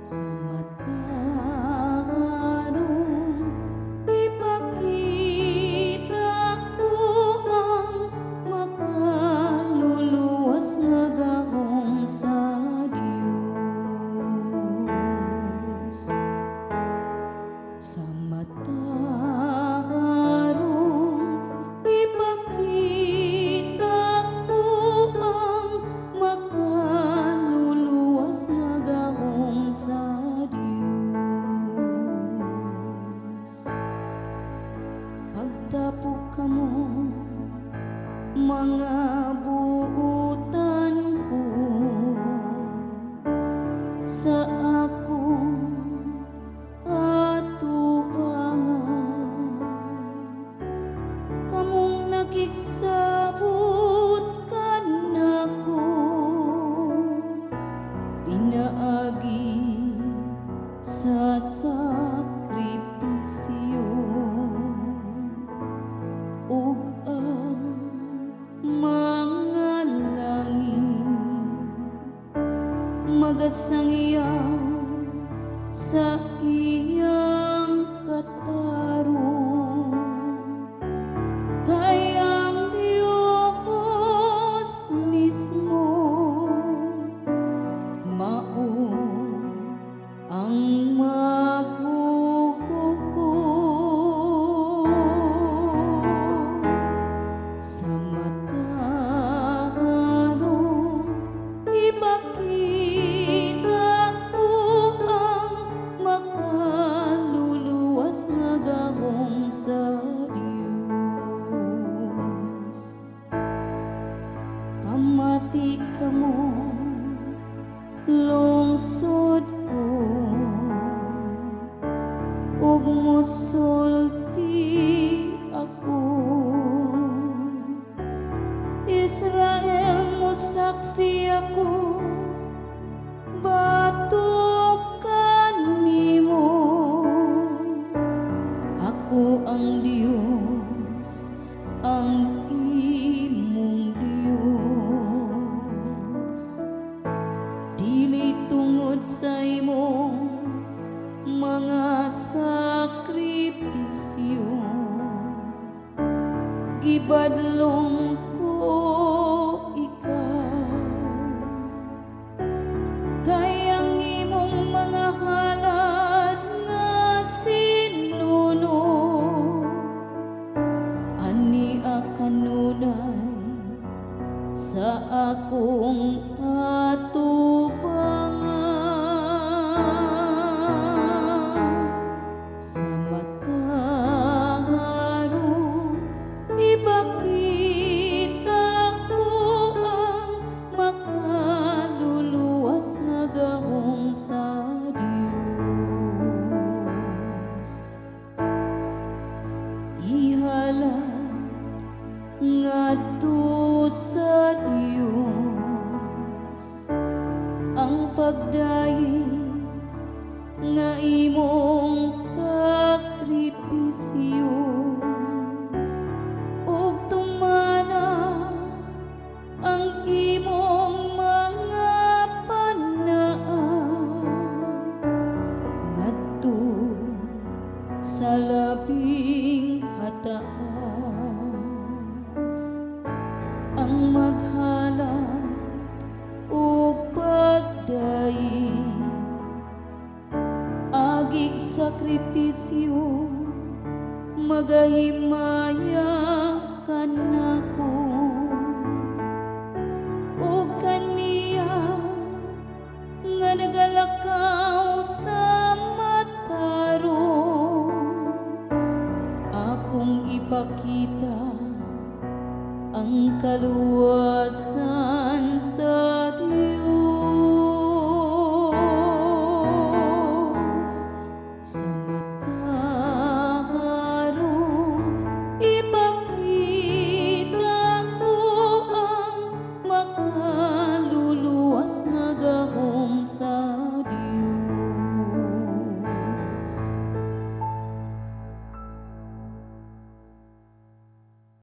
Sa matarong, ipakita ko ang makaluluwas nga gahom sa Dios. Sa matarong, ipakita ko ang makaluluwas nga gahom sa Dios. Pagtapok kamo, mga buutan ko, sa akong atubangan, kamong nakigsabot kanako pinaagi sa sakripisyo, ug ang mga langit magasangyaw sa iyang katarong, kay ang Diyos mismo mao ang maghuhukom. Sa matarong, ipakita ko ang makaluluwas nga gahom sa Dios. Pamati kamo, lungsod ko, ug musulti ako. Israel, musaksi ako batok kanimo. Ako ang Dios, ang imong Dios. Dili tungod sa imong mga sakripisyo gibadlong ko ikaw, kay ang imong mga halad nga sinunog ania kanunay sa akong atubangan. Sa matarong, ipakita ko ang makaluluwas nga gahom sa Dios. Ihalad ngadto sa Dios ang pagdaig nga imong sakripisyo ug tumana ang imong mga panaad ngadto sa Labing Hataas. Ang maghalad og pagdaig agig sakripisyo magahimaya kanako.